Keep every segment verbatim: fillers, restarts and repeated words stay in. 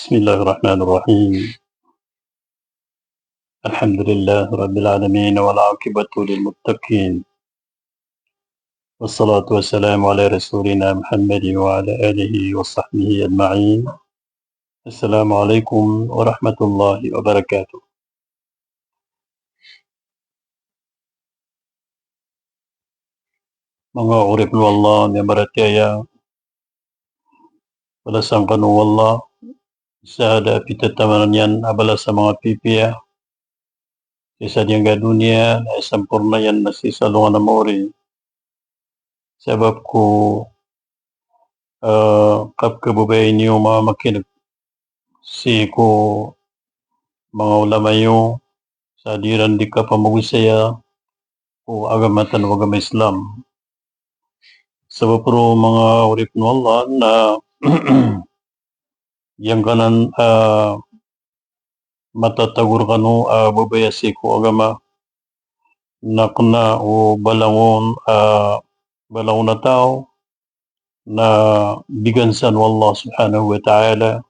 بسم الله الرحمن الرحيم. الحمد لله رب العالمين والعاقبة للمتقين. والصلاة والسلام على رسولنا محمد وعلى آله وصحبه أجمعين. السلام عليكم ورحمة الله وبركاته. Manga oripn o Allah a miyamaratiyaya, balasan kano o Allah sa da a pitataman iyan a balas a manga pipiya sii sa giyangkai a doniya, na aya samporna iyan na sii sa alongan a maori. Sabap ko, eh, kapkhababayai niyo mamakin'g sii ko manga ulama iyo sa di iran di kapamagosaya ko agama tano a agama Islam. Sabap roo manga oripn o Allah na giyangkanan, eh, matatago rkano a babaya sii ko agama na kna o balangon, eh, balangon a taw na bigan san o Allah subhanahu wa ta'ala.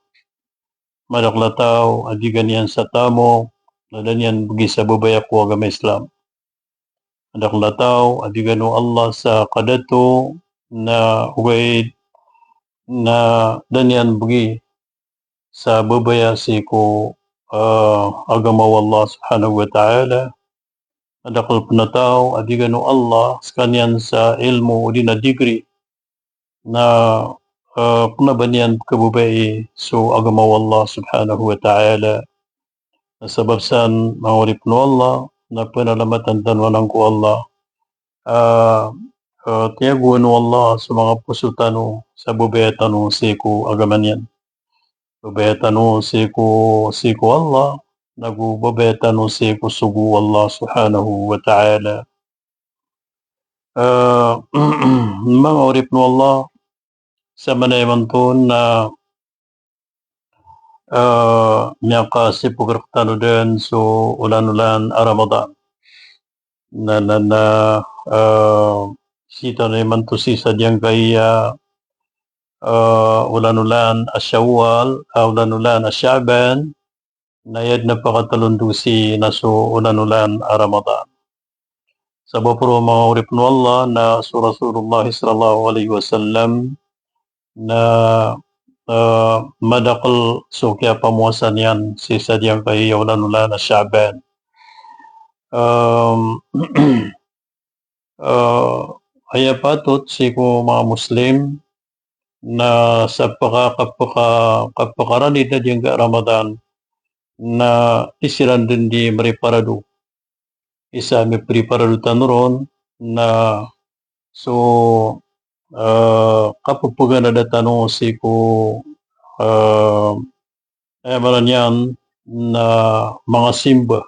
Madakl a taw a bigan iyan sa tamok na da niyan bgi sa babaya ko agama Islam. Madakl a taw a bigan o Allah sa kadato na ogaid na da niyan bgi sa babaya sii ko, eh, agama o Allah subhanahu wa ta'ala. Madakl pn a taw a bigan o Allah skaniyan sa ilmo odi na degree na, eh, kna ba niyan pkhababayai so agama o Allah subhanahu wa ta'ala. Na sabap san manga oripn o Allah na panalamatan tano anan ko Allah, eh, eh, tiyagoan o Allah so manga poso tano sa babaya tano sii ko agama niyan. Babaya tano sii ko, sii ko Allah, nago babaya tano sii ko sogo o Allah subhanahu wa ta'ala. Eh, manga oripn o Allah, sa manaya imanto na, eh, miyakasipog rktano dn so olan-olan a Ramadan. Na, na, na, eh, sii tano imanto sii sa giyangkai a, eh, olan-olan a Shawwal, eh, olan-olan a Sha'ban, na aya dn a pakatalondog sii na so olan-olan a Ramadan. Sabap roo manga oripn o Allah na so Rasulullah sallallahu alaihi wasallam na, eh, madakl so kiyapamowasa niyan sii sa giyangkai a olan-olan a Sha'ban. Em, eh, aya patot sii ko manga Muslim na sa paka-, kapaka-, kapakaranid a giyangkai a Ramadan na di siran dn di mriparado. Isa a mipriparado tano ron na so, eh, kapphaganada tano sii ko, eh, aya maana niyan na manga simba,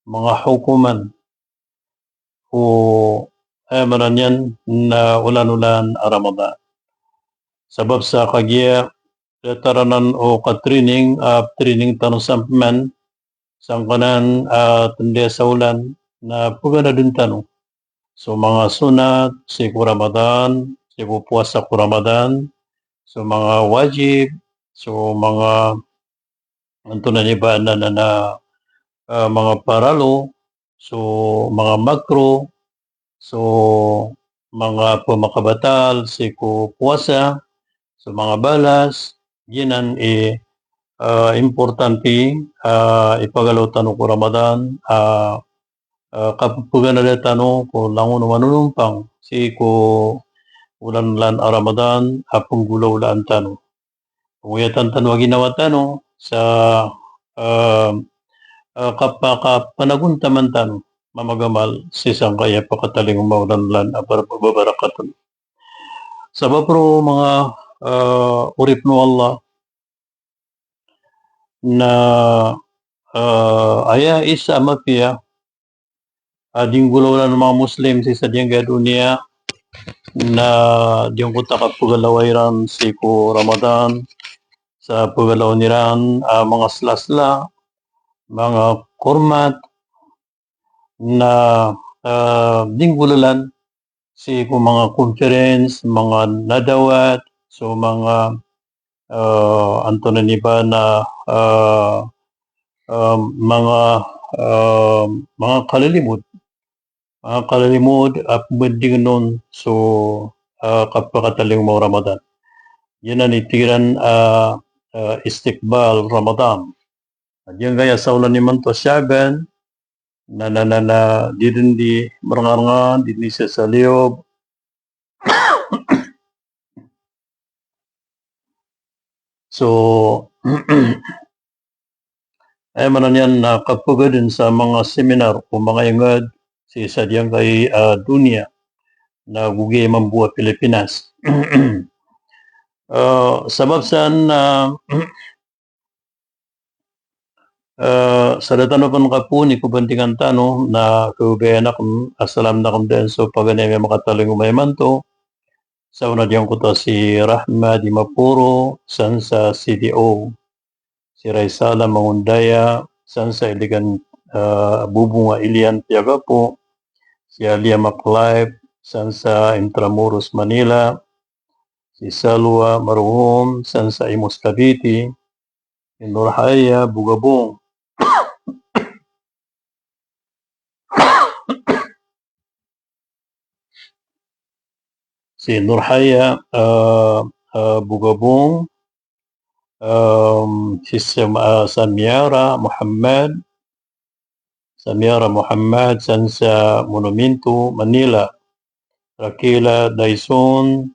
manga hokoman o, aya maana niyan na olan-olan a Ramadan. Sabap sa kagiya datar anan o katraining, ah, training tano sa pman, sangkanan, ah, tndiya sa olan na paganadan tano so manga sunat sii ko Ramadan, sii ko powasa ko Ramadan, so manga wajib, so manga antonaa i ba anan a, ah, manga paralo, so manga makruh, so manga pmakabatal sii ko powasa, so manga balas, giyanan i, ah, importante, ah, ipagalaw tano ko Ramadan, ah, ah, kapphaganada tano ko langon o manonompang sii ko olan-olan a Ramadan a pnggolawlaan tano. Pngoyatan tano a ginawa tano sa, ah, ah, kapakapanagontaman tano mamagamal sii sangkaya pakatalingoma a olan-olan a bar-, babarakat. Sabap roo manga, ah, oripn o Allah na, ah, aya isa a mapiya a dinggolawlaan o manga Muslim sii sa giyangkai a doniya na giyangkoto a kapagalawa iran sii ko Ramadan sa pagalawan iran a manga slasla, manga kormat, na, ah, dinggolalan sii ko manga conference, manga nadawat, so manga, ah, antonaa ini ba na, ah, ah, manga, ah, manga kalilimod, manga kalilimod a pmbandingan on so, ah, kapakatalingoma o Ramadan. Giyanan i tig iran, ah, ah, istiqbal Ramadan. Giyangkaya saolan imanto a Sha'ban, na, na, na, na, di dn di mrngarnga, di dn di sasaliyob. So, aya maana niyan na kapagad dn sa manga seminar o manga ingd sii sa giyangkai a doniya na go giya mambo a Pilipinas. Ah, sabap san na, ah, sa da tano pn kapoon i kabandingan tano na kaogayan akn a salam akn dn so paganay a makatalingoma imanto. Sa ona giyangkoto a si Rahma di Maporo, san sa C D O. Si Raisala Mangondaya, san sa Iligan, ah, Bubong a Ilian Piagapo. Si Alia Maklaib, san sa Intramuros, Manila. Si Salwa Maruhom, san sa Imus, Cavite. Si Nurhaya Bugabong. Si Nurhaya, ah, ah, Bugabong, em, si Sam-, ah, Samiara Muhammad, Samiara Muhammad, san sa Monumento, Manila. Rakila Daison,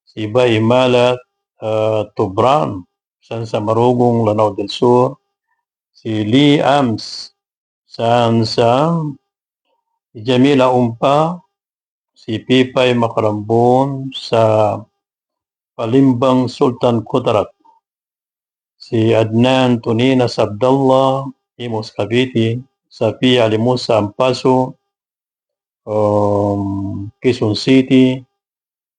si Bai Malat, eh, Tobran, san sa Marugong, Lanao del Sur. Si Lee Ams, san sa Jamila Umpa, si Pipay Makarambon, sa Palimbang, Sultan Kudarat. Si Adnan Toninas Abdallah, Imus, Cavite. Safiya Ali Musa, Ampaso, em, Quezon City.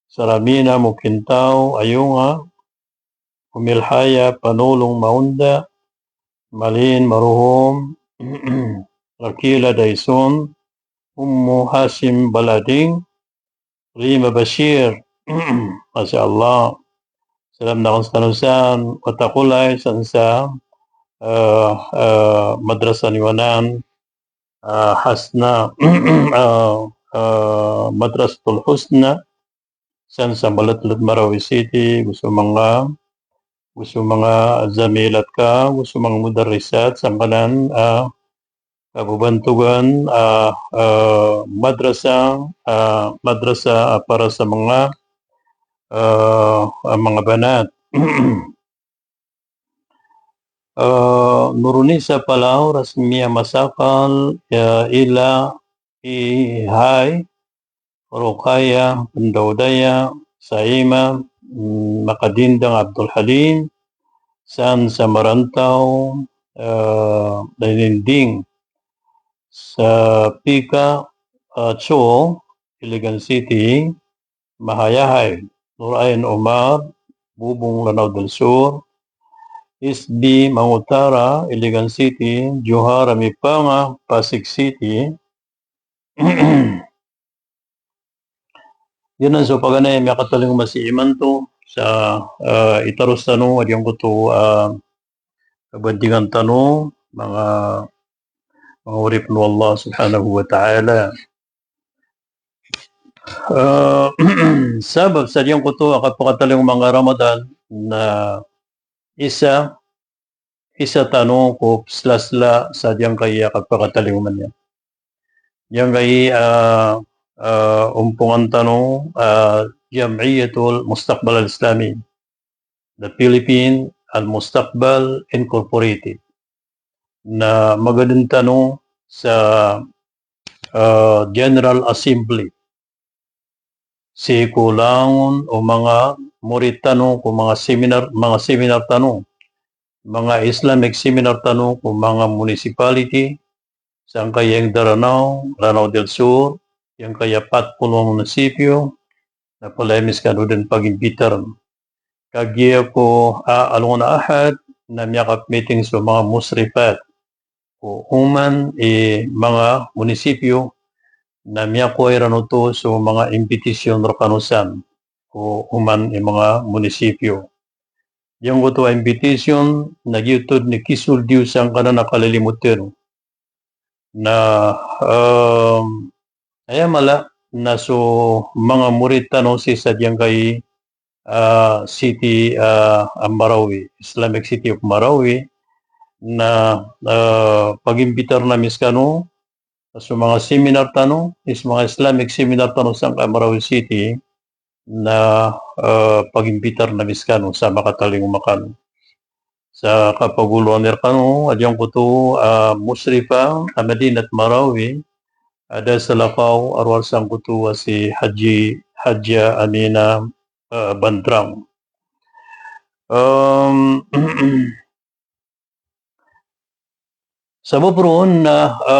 Saramina Mokintao, Ayunga. Umilhaya Panolong, Maonda. Malin Maruhom, Rakila Daison. Ummu Hashim Balading, Rima Bashir. Masha Allah. Salam akn skano san, Watakulay, san sa, eh, eh, Madrasa Niwanan, eh, Hasna, eh, eh, Madrasatul Husna, san sa Malatlat, Marawi City, go so manga, go so manga zamilat ka, go so manga mudarrisat, sangkanan a kababantogan a, a madrasa, a madrasa a para sa manga, a, a manga banat. A, Nurunisa Palaw, Rasmia Masakal, ya, Ila Ihay, Rokaya Pndawdaya, Saima, mm, Makadindang Abdul Halim, san sa Marantaw, eh, Daininding, sa Pika, eh, Cho, Iligan City, Mahayahay, Nurain Omar, Bubong, Lanao del Sur, S B Mangutara, Iligan City, Johara Mipanga, Pasig City, Giyanan so paganay a miyakatalingoma sii imanto sa, ah, itaros tano a giyangkoto, ah, kabandingan tano, manga, manga oripn o Allah subhanahu wa ta'ala. Ah, sabap sa giyangkoto a kapakatalingoma a Ramadan na isa, isa tano ko pslasla sa giyangkaya kapakatalingoma niyan. Giyangkaya, ah, ah, ompongan tano, ah, Jam'iyatul Mustaqbal Al-Islami, the Philippine Al-Mustaqbal Incorporated, na magadn tano sa, ah, General Assembly. Sii ko langon o manga morit tano ko manga seminar, manga seminar tano, manga Islamic seminar tano ko manga municipality, sangkaya ingd a Ranao, Ranao del Sur, giyangkaya pat polo a munisipyo, na palaya mi skano dn pagimbitarn. Kagiya ko, ah, alongan a Ahad, na miyakapmiting so manga musrifat ko oman i manga munisipyo, na miyakowa iran oto so manga imbitasyon rkano san ko oman i manga munisipyo. giyangkoto a invitation, na giyoto dn i kisold iyo sangkanan a kalilimod tano. Na, em, aya mala na so manga morid tano sii sa giyangkai a city, a, a Marawi, Islamic City of Marawi, na, a, pag-imbitar ami skano so manga seminar tano, is manga Islamic seminar tano sangkai a Marawi City, na, a, pag-imbitar ami skano sa makatalingoma kano. Sa kapagoloan ami rkano a giyangkoto a Mushrifa a Madinat Marawi, a da salakaw a rowar sangkoto a si Haji, Hajia Amina, a, Bandrang. Em, sabap ron na, a,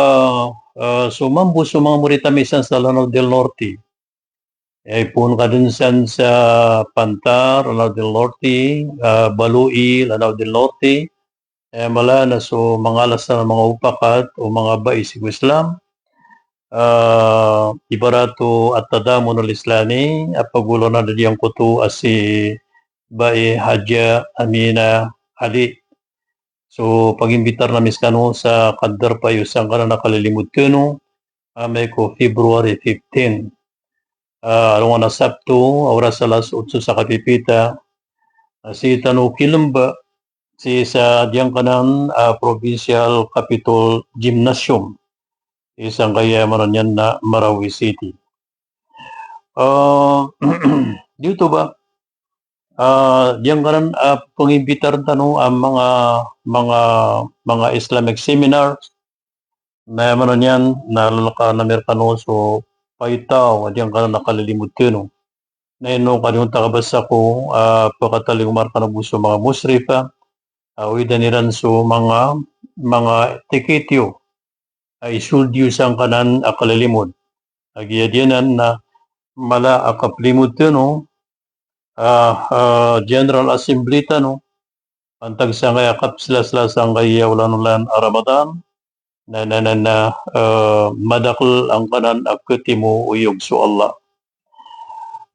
a, so mambo so manga morid ami san sa Lanao del Norte. Aya ipoon ka dn san sa Pantar, Lanao del Norte, a, Baloi, Lanao del Norte. Aya mala na so manga alas a manga opakat o manga bai sii ko Islam, a, ibarat o at-tadamun al-Islami, a pagoloan a da giyangkoto a si bai Hajia Amina Ali. So pag-imbitar ami skano sa kadarpa iyo sangkanan a kalilimod tano, amay ko February fifteen. A, alongan a Sabto, a oras alas otso sa kapipita, a, sii tano kilemba sii sa giyangkanan a Provincial Capitol Gymnasium, sii sangkai a maana niyan na Marawi City. A, giyoto ba, a, giyangkanan a pag-imbitar tano a manga, manga, manga Islamic seminar, na aya maana niyan na lalakawan ami rkano so paitaw a giyangkanan a kalilimod tano. Na ino ka di on ta kabasa ko, a, pakatalingoma rkano bo so manga Mushrifa, a, owidan iran so manga, manga ticket iyo a isold iyo sangkanan a kalilimod. A giya giyanan na mala a kaplilimod tano, a, a, General Assembly tano, pantag sangkaya kapslasla sangkaya olan-olan a Ramadan, na, na, na, na, a, madakl angkanan a katimo o iyog so Allah.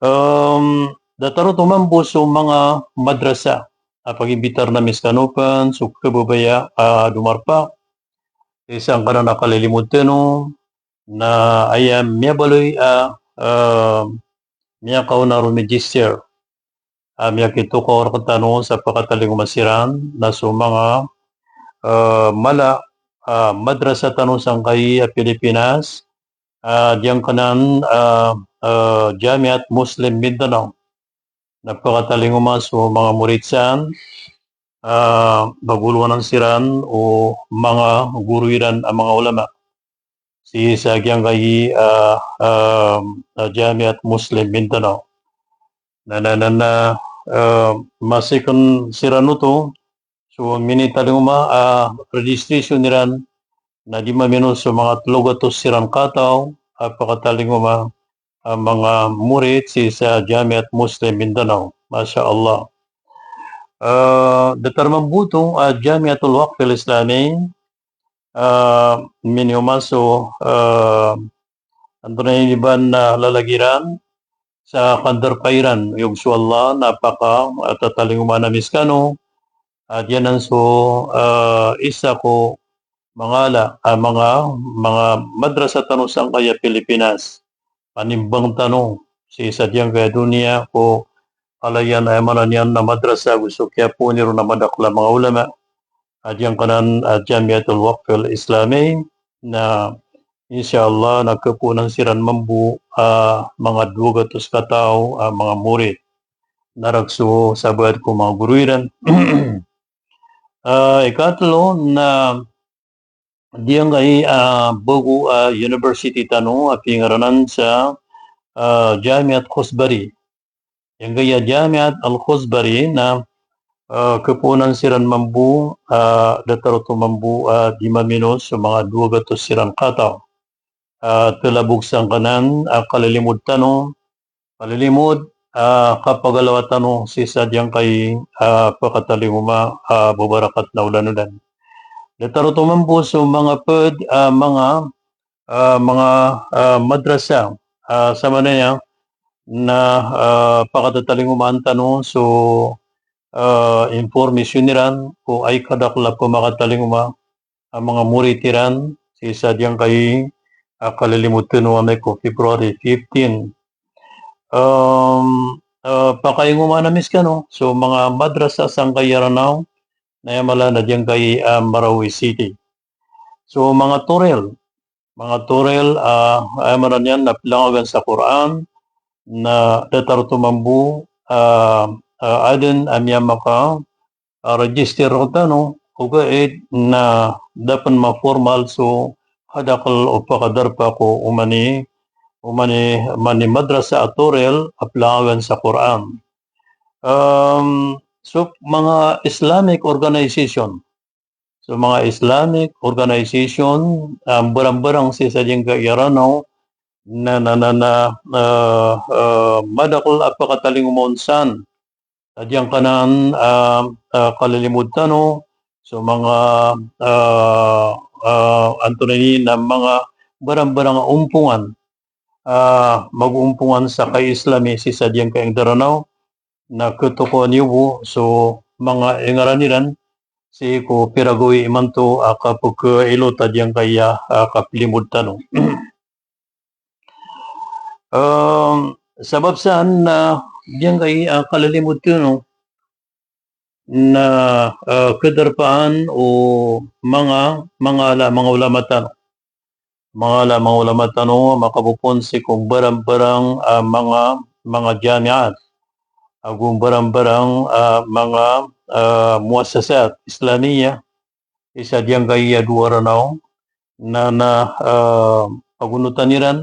Em, datar oto mambo so manga madrasa a pag-imbitar ami skano pn so kababaya a domarpa sii sangkanan a kalilimod tano, na aya miyabaloy a, a, miyakaona a romegister a miyakitokaw rktano sa pakatalingoma siran na so manga, a, mala a madrasa tano sangkai a Pilipinas, a, giyangkanan a, a, Jamiat Muslim Mindanao. Na pakatalingoma so manga morid san, a, pagoloan siran o manga goro iran a manga ulama sii sa giyangkai a, a, a, Jamiat Muslim Mindanao. Na, na, na, na, a, masikn siran oto so minitalingoma a registration iran na di maminos so manga tlo gatos siran kataw a pakatalingoma a manga morid sii sa Jamiat Muslim Mindanao. Masha Allah. A, datar mambo oto a Jamiatul Waqf al-Islami, a, minioma so, a, antonaa ini ba na lalag iran sa kadarpa iran, iyog so Allah na paka, a, tatalingoma ami skano, a, giyanan so, a, isa ko manga ala, a, manga, manga madrasa tano sangkaya Pilipinas. Panimbang tano sii sa giyangkaya doniya ko kalayan a aya maana niyan na madrasa ago so kiyapoon iron a madakl a manga ulama a giyangkanan a Jamiatul Waqf al-Islami, na insha Allah na kapoon siran mambo a manga dowa gatos kataw a manga morid. Na rk so sabaad ko manga goro iran. A, ikatlo na giyangkai a, a, bago a, a, university tano a pingaranan sa, a, Jamiat Khusbari. Giyangkai a Jamiat Al-Khusbari na, a, kapoon siran mambo, a, datar oto mambo, a, di maminos so manga dowa gatos siran kataw. A, talabog sangkanan a kalilimod tano, kalilimod, a, kapagalawa tano sii sa giyangkai a, a, pakatalingoma a, a, babarakat na olan-olan. Datar oto mambo so manga pd, a, manga, a, manga, a, madrasa, a, sa maana niyan na, a, pakatatalingomaan tano so, ah, information iran ko aya kadakl a pmakatalingoma a manga morit iran sii sa giyangkai a kalilimod tano amay ko February fifteen. Em, eh, pakaingomaan ami skano so manga madrasa sangkai a Ranaw na aya mala na giyangkai a Marawi City. So manga toril, manga toril, ah, aya maana niyan na plangagan sa Qur'an, na datar oto mambo, ah, ah, aden a miyamaka, ah, register rktano, ogaid na da pn ma-formal so kadakl o pakadarpa ko oman i, oman i, oman i madrasa a toril a plangagan sa Qur'an. Em, so manga Islamic organization, so manga Islamic organization, ah, mbarangbarang sii sa giyangkai a Ranaw, na, na, na, na, eh, eh, madakl a pakatalingoma on san a giyangkanan, ah, ah, kalilimod tano, so manga, ah, ah, antonaa ini na manga mbarangbarang a ompongan, ah, mag-ompongan sa kai-Islami sii sa giyangkai a ingd a Ranaw, na katokawan iyo bo so manga ingaran iran sii ko pira gawii imanto a kapkailot a giyangkai a, ah, kaplimod tano. Em, sabap san na giyangkai a kalilimod tano na, eh, kadarpaan o manga, manga ala, manga ulama tano. Manga ala, manga ulama tano, makapopoon sii ko mbarangbarang, ah, manga, manga jamiat, ago mbarangbarang, ah, manga, ah, muassasat Islamiyah sii sa giyangkai a dowa a Ranaw, na, na, ah, pagonotan iran,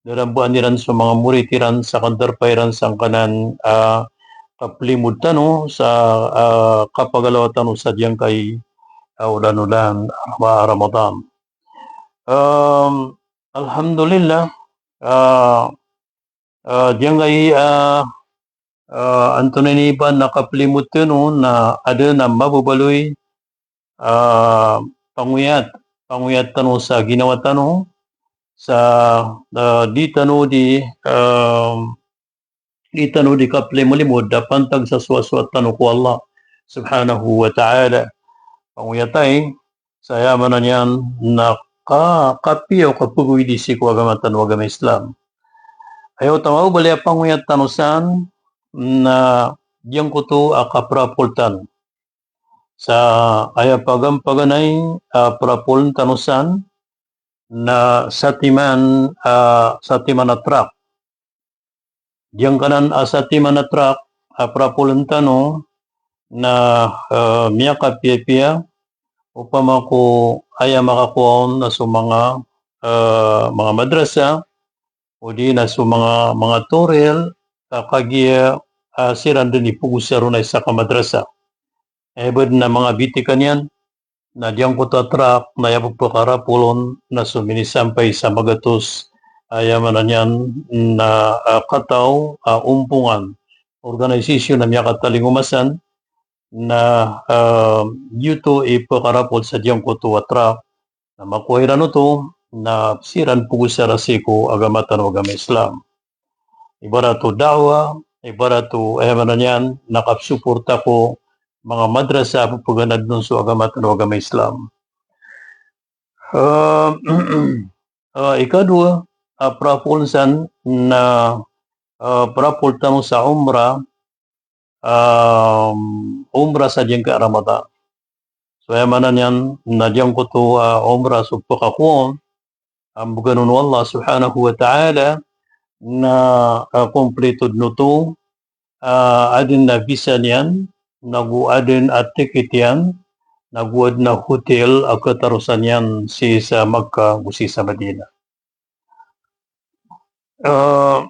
darambaan iran so manga morit iran sa kadarpa iran sangkanan, ah, kaplimod tano sa, ah, kapagalaw tano sa giyangkai a, ah, olan-olan a Ramadan. Em, alhamdulillah, ah, ah, giyangkai a, ah, ah, antonaa ini ba na kaplimod tano na aden a mababaloy, ah, pangoyat, pangoyat tano sa ginawa tano, sa, ah, di tano di, ah, di tano di kaplimolimod a pantag sa sowasowat tano ko Allah subhanahu wa ta'ala. Pangoyat ai, sa aya maana niyan na ka, kapiya o kapgoydi sii ko agama tano a agama Islam. Aya oto a mababaloy a pangoyat tano san na giyangkoto a kaprapol tano. Sa aya paganay, ah, prapolen tano san na satiman, ah, satiman a trak. Giyangkanan a satiman a trak a prapolen tano na, eh, miyakapiyapiya opama ko aya makakowa on na so manga, eh, manga madrasa, odi na so manga, manga toril, ah, kagiya, ah, siran den i pogosar on a isa ka madrasa. Aya bed na manga bitikan iyan, na giyangkoto a trak na aya pephakarapol on na so minisampay sa magatos, aya maana niyan na, ah, kataw, ah, ompongan, organization a miyakatalingoma san, na, ah, giyoto i pephakarapol sa giyangkoto a trak, na makowa iran oto, na siran pogosara sii ko agama tano a agama Islam. Ibarat o da'wa, ibarat o, eh, aya maana niyan, na kapsoporta ko manga madrasa a pepeganad on so agama tano a agama Islam. Eh, eh, ikadowa, eh, prapolen san na, eh, prapol tano sa umrah, um, umrah sa giyangkai a Ramadan. So aya maana niyan na giyangkoto a, ah, umrah so pekakowa on a mbegan on o Allah subhanahu wa ta'ala na, ah, komplito den oto, ah, aden a visa niyan, nago aden a ticket iyan, nago aden a hotel a ketarosan iyan sii sa Makkah go sii sa Madinah. Ah,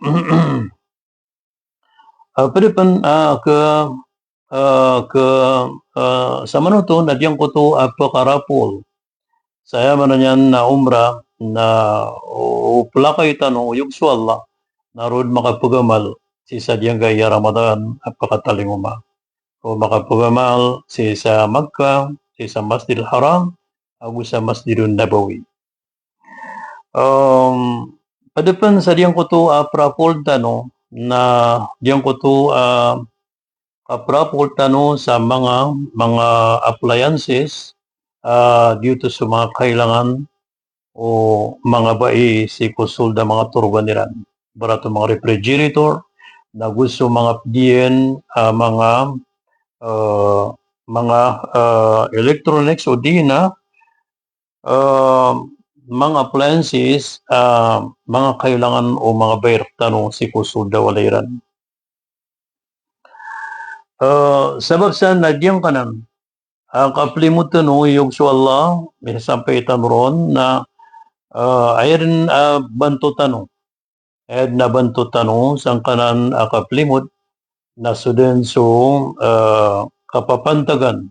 ah, ped pen, ah, ke, ah, ke, ah, samanoto na giyangkoto a pekarapol. Sa aya maana niyan na umrah na o, o pelakay tano o iyog so Allah na roo den makapegamal sii sa giyangkai a Ramadan a pekatalingoma. O makapegamal sii sa Makkah, sii sa Masjidil Haram, ago sa Masjidun Nabawi. Em, ped pen sa giyangkoto a prapolen tano na giyangkoto a, ah, kaprapol tano sa manga, manga appliances, ah, giyoto so manga kailangan o manga bai sii ko sold a manga torogan iran. Ibarat o manga refrigerator, nago so manga pd iyan, ah, manga, ah, manga, ah, electronics odi na, ah, manga appliances, ah, manga kailangan o manga bai rektano sii ko sold a walay iran. Ah, sabap sa na giyangkanan a kaplimod tano, iyog so Allah, misasampay tano ron na, ah, aya den a banto tano. Aya den a banto tano sangkanan a kaplimod na so den so, ah, kapapantagan,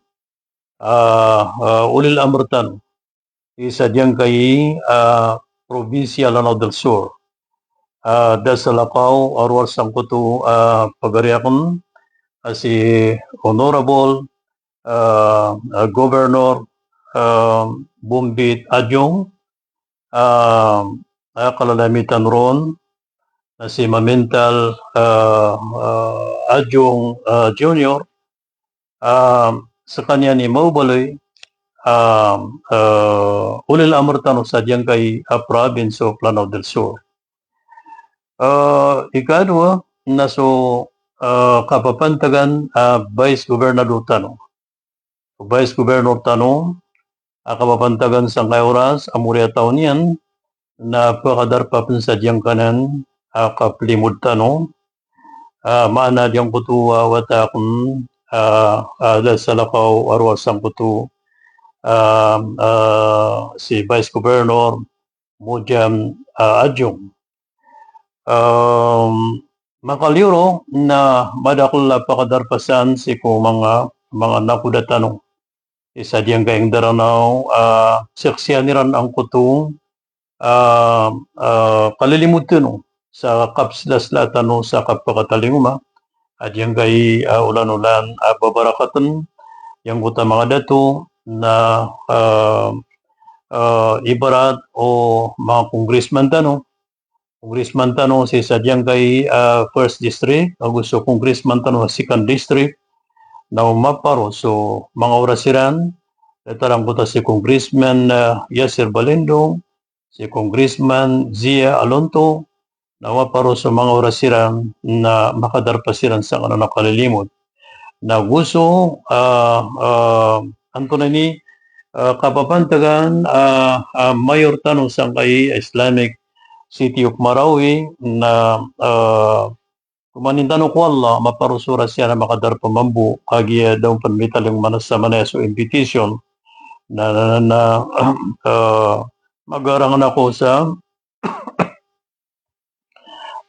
ah, ah, ulil amr tano. Isa giyangkai, ah, probinsya Lanao del Sur. Ah, da salakaw a rowar sangkoto, ah, pagari aken, ah, si Honorable, ah, ah, Governor, ah, Bombit Adjong, ah, ah, kalalamitan ron, na si Mamintal, ah, ah, Adjong, ah, Junior, ah, sekaniyan i mawbaloy, ah, ah, ulil amr tano sa giyangkai a province of Lanao del Sur. Ah, ikadowa, na so, ah, kapapantagan, ah, Vice Governor tano. Vice Governor tano, a kapapantagan sangkai oras a mori a taw niyan, na pakadarpa pen sa giyangkanan a kaplimod tano, ah, maana giyangkoto a wata aken, ah, ah, da salakaw a rowar sangkoto, ah, ah, si Vice Governor Mojam, ah, Adjong. Em, makaliyo ron na madakel a pakadarpa san sii ko manga, manga nakoda tano. Isa giyangkai a inged a Ranaw, ah, saksian iran angkoto, ah, ah, kalilimod tano sa kapslasla tano sa kapakatalingoma a giyangkai, ah, olan-olan a babarakaten, giyangkoto a manga dato na, ah, ah, ibarat o manga congressman tano, congressman tano sii sa giyangkai, ah, first district, ago so congressman tano sa second district, na o maparo so manga oras iran, letarangkota si Congressman, ah, Yasir Balindong, si Congressman Zia Alonto, na o maparo so manga oras iran na makadarpa siran sangkanan a kalilimod. Nago so, ah, ah, antonaa ini, ah, kapapantagan, ah, ah, mayor tano sangkai Islamic City of Marawi na, ah, komanin tano ko Allah, maparo so oras iyan a makadarpa mambo, kagiya da on pen mitalingoma na samanaya so invitation na, na, na, na, ah, magarangan ako sa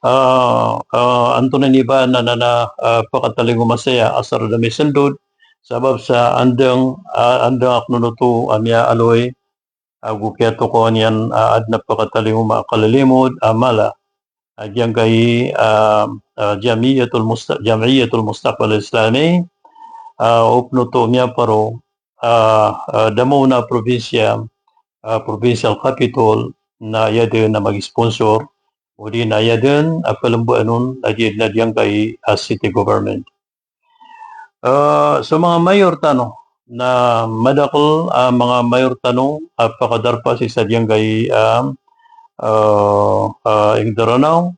ah, ah, antonaa ini ba na, na, na, ah, pakatalingoma saya asar da misendod, sabap sa andang, ah, andang aken oto a miyaaloy, ago kiyatokawan iyan, ah, aden a pakatalingoma a kalilimod a mala a giyangkai, ah, ah, Jamiyatul Musta-, Jamiyatul Mustaqbal Islami, ah, o pen oto miyaparo, ah, ah, da maona a probinsya, ah, provincial capital, na aya den a mag-sponsor, odi na aya den a pelembaan on, na di, na giyangkai a city government. Ah, so manga mayor tano, na madakel a manga mayor tano a pakadarpa sii sa giyangkai, ah, ah, ah, inged a Ranaw,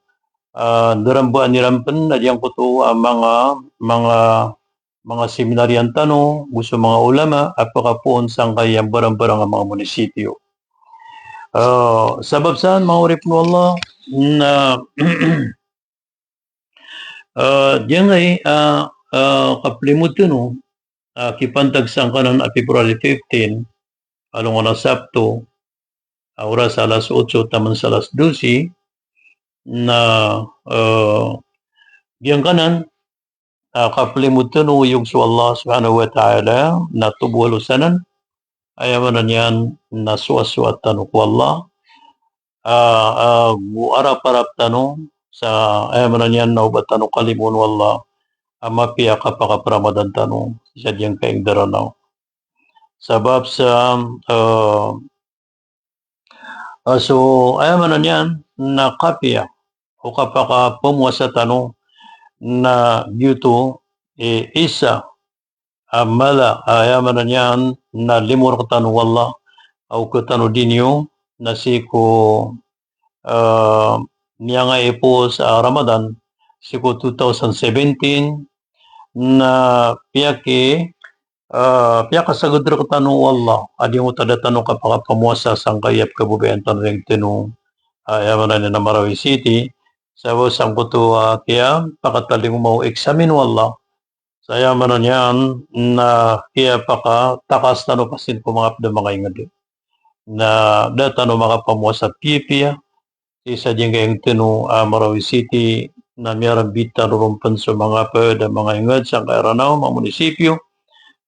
ah, darambaan iran pen na giyangkoto a manga, manga manga seminaryan tano, go so manga ulama a pakapoon sangkai a mbarangbarang a manga munisipyo. Ah, sabap san, manga oripen o Allah, na, ah, giyangkai, ah, ah, kaplimod tano, ah, kipantag sangkanan a February fifteen, alongan a Sabto, a oras a alas otso taman sa alas dose, na, eh, giyangkanan a kaplimod tano, iyog so Allah subhanahu wa ta'ala, na tobo a losanan, aya maana niyan na soasoat tano ko Allah, ah, ah, go araparap tano sa, aya maana niyan na oba tano kalimoon o Allah a mapiya a kapakapramadan tano sa giyangkai a inged a Ranaw. Sabap sa, eh, ah, so, aya maana niyan na kapiya o kapakapemowasa tano na giyoto i isa a mala, a aya maana niyan na limo rktano o Allah, a oka tano dn iyo na sii ko, ah, miyanga ipos a Ramadan, sii ko two thousand seventeen, na piyaki, ah, piyakasagad rktano o Allah a giyangkoto a da tano kapakapamowasa sangkaya pkhababayaan tano dn tano, ah, aya maana niyan na Marawi City, sabap sangkoto a kiyapakatalingoma o examine o Allah. Sa aya maana niyan na kiyapakatakas tano pasin ko manga pd a manga ingd. Na da tano makapamowasa piyapiya sii sa giyangkai a ingd tano a Marawi City, na miyarambit tano ron pn so manga pd a manga ingd sangkai a Ranaw, manga munisipyo,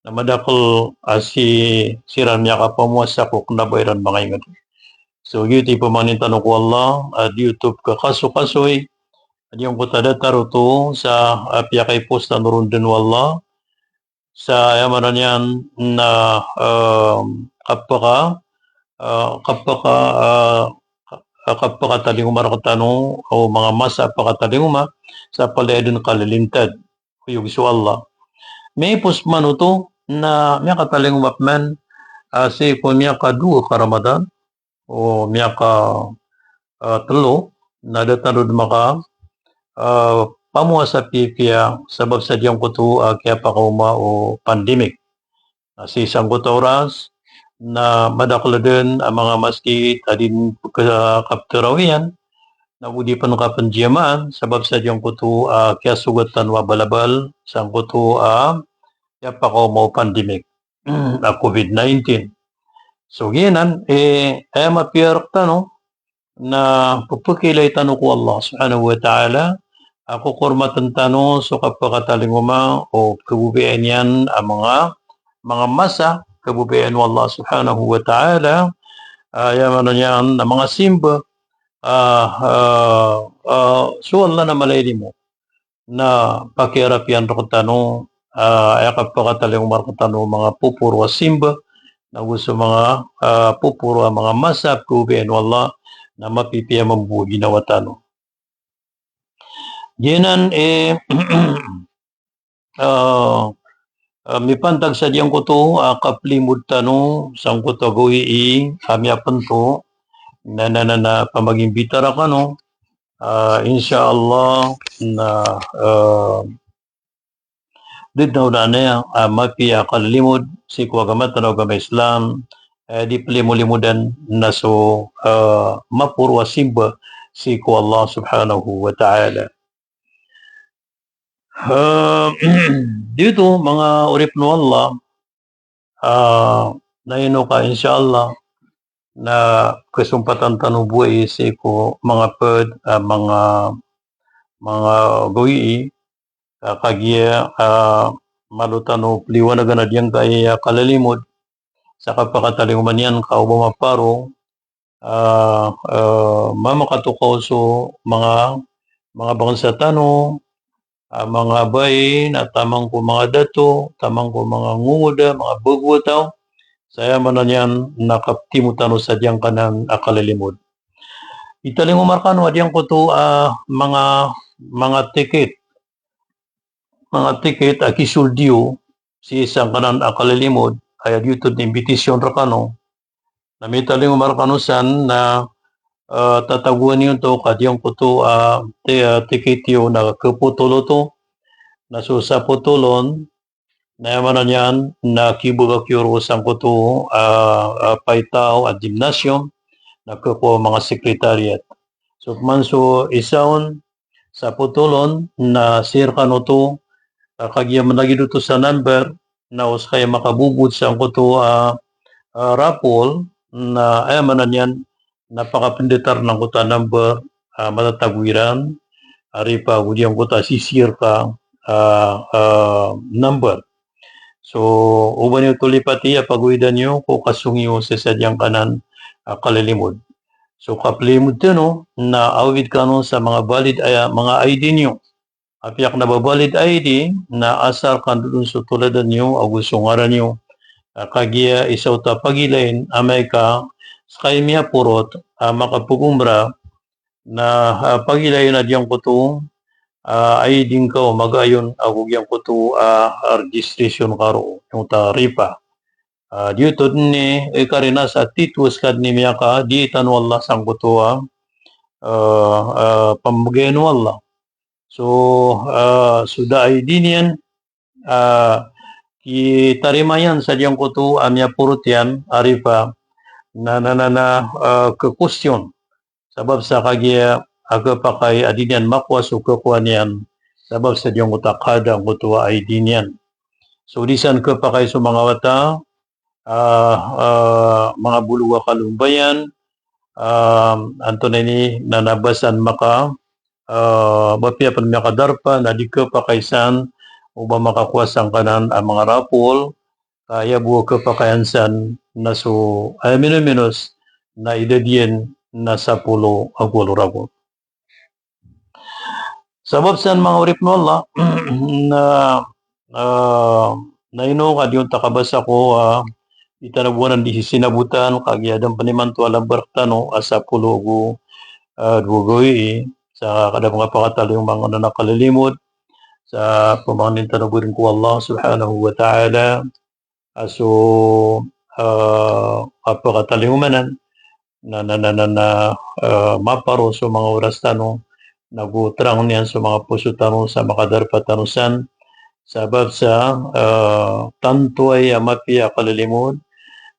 na madakl a sii siran miyakapamowasa ko kna ba iran manga ingd. So giyoto i pamangnin tano ko Allah a giyoto pkhakasokasoy a giyangkoto a datar oto sa, ah, piyakaipos tano ron dn o Allah. Sa aya maana niyan na, ah, kapaka, ah, kapaka, ah, kapakatalingoma rktano o manga masa a pakatalingoma sa palaya dn kalilintad, oyog so Allah. Miyaipos man oto na miyakatalingoma pman, ah, sii ko miyakadowa ka Ramadan, o miyaka, ah, tlo, na da tano dn maka, ah, pamowasa piyapiya sabap sa giyangkoto a kiyapakaoma o pandemic. Na sii sangkoto a oras na madakl dn a manga masgit a di dn ka-, kaptarawiyan, na o di pn kapnjiyamaan sabap sa giyangkoto a kiyasogat tano a balabal sangkoto a kiyapakaoma o pandemic a covid nineteen. So giyanan, eh, aya mapiya rktano na pphakiilay tano ko Allah subhanahu wa ta'ala a kokormatn tano so kapakatalingoma o kababayaan iyan a manga, manga masa, kababayaan o Allah subhanahu wa ta'ala, ah, aya maana niyan na manga simba, ah, ah, ah, so Allah na mala i limo. Na pakiyarapiyan rktano, ah, aya kapakatalingoma rktano manga poporo a simba, na go so manga, ah, poporo a manga masa a pkhababayaan o Allah, na mapipiya mambo a ginawa tano. Giyanan, eh, ah, ah, mipantag sa giyangkoto a kaplimod tano sangkoto a gawii a miyapnto, na, na, na, na pamagimbita rakano, ah, insha Allah, na, ah, di dn a onaanaya a mapiya a kalilimod sii ko agama tano a agama Islam, eh, di plimolimodan na so, eh, maporo a simba sii ko Allah subhanahu wa ta'ala. Eh, giyoto manga oripn o Allah, ah, na ino ka, insha Allah, na kasompatan tano bo i sii ko manga pd, ah, manga, manga gawii, ah, kagiya, ah, malo tano pliwanagan a giyangkai a kalalimod sa kapakatalingoma niyan ka o ba maparo, ah, ah, mamakatokaw so manga, manga bangsa tano, ah, manga bain a taman ko manga dato, taman ko manga ngongoda, manga bago a taw. Sa aya maana niyan na kaptimo tano sa giyangkanan a kalalimod. Italingoma rkano a giyangkoto a manga, manga tikit, manga tikit a kisold iyo sii sangkanan a kalalimod, aya giyoto dn invitation rkano. Na mitalingoma rkano san na, eh, tatagoan iyo oto ka giyangkoto a ti-, eh, tikit iyo na kapotol oto. Na so sapotol on, na aya maana niyan na kibagak iyo roo sangkoto, ah, ah, paitaw a gymnasium, na kakowa o manga secretariat. So pman so isa on, sapotol on, na sii rkano oto, ah, kagiya mlagid oto sa number, na o ska i makabobot sangkoto a, ah, raffle, na aya maana niyan na pakapndatar angkoto a number, ah, matatago iran, ah, ripa go giyangkoto a sisii rka, ah, ah, number. So o ba niyo oto lipati a pagowidan iyo ko kasong iyo sii sa giyangkanan a kalalimod. So kaplilimod tano na awid kano sa manga valid a manga I D niyo. Apiya kna ba valid I D na asar kandodon so toladan iyo ago so ngaran iyo. Ah, kagiya isa oto a pagilayn amay ka ska i miyaporot a makapagomra na, ah, pagilayn a giyangkoto ah, ID ngka o magaayon ago giyangkoto a, ah, registration ka roo, giyangkoto a RIFA. Ah, giyoto dn i, eh, karina sa titho skaniyan miyaka, di tano Allah sangkoto a, ah, ah, pambgayan o Allah. So, ah, so da ID niyan, ah, kitarima iyan sa giyangkoto a miyaporot iyan a RIFA na, na, na, na, ah, ke-question. Sabap sa kagiya a kepakay a di niyan makowa so kekowa niyan, sabap sa giyangkoto a kada angkoto a ID niyan. So di san kepakay so manga wata, ah, ah, manga bolog a kalombayan, ah, antonaa ini na, na ba san maka, ah, ba piya pn miyakadarpa na di kepakay san o ba makakowa sangkanan a manga raffle, ka aya bo a kepakayan san na so, aya minominos na idad iyan na sapolo ago walo ragon. Sabap san manga oripn o Allah, na, ah, na ino ka di on ta kabasa ko, ah, i tano bo anan di sisinabotan, kagiya da pn imanto a lambar tano a sapolo ago, ah, dowa gawii, sa kada pn kapakatalingoma anan a kalilimod, sa pamangnin tano bo rin ko Allah subhanahu wa ta'ala, a so, ah, kapakatalingoma anan, na, na, na, na, na, ah, maparo so manga oras tano, nago terang iyan so manga poso tano sa makadarpa tano san, sabap sa, ah, tanto aya mapiya a kalilimod,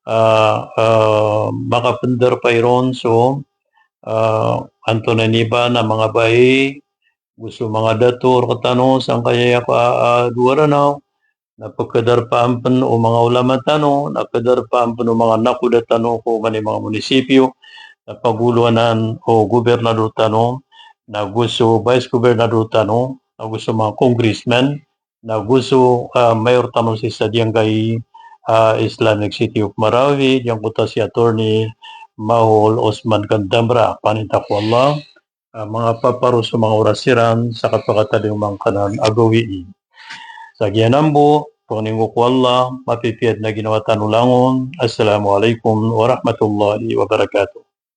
ah, ah, makapndarpa iron so, ah, antonaa ini ba na manga bai, go so manga dato rektano sangkaya aya ka, ah, dowa Ranaw, na pekadarpaan pn o manga ulama tano, na pekadarpaan pn o manga nakoda tano ko mani manga munisipyo, na pagolowanan o gobernador tano, nago so vice gobernador tano, nago so manga congressman, nago so, ah, mayor tano sii sa giyangkai a, ah, Islamic City of Marawi, giyangkoto a si Attorney Mahol Osman Gandamra, pangnin ta ko Allah, ah, manga paparo so manga oras iran sa kapakatalingoma angkanan a gawii. Sa giyanan bo, pangnin ko Allah, mapipiya dn a ginawa tano langon. Assalamu alaikum warahmatullahi wabarakatuh.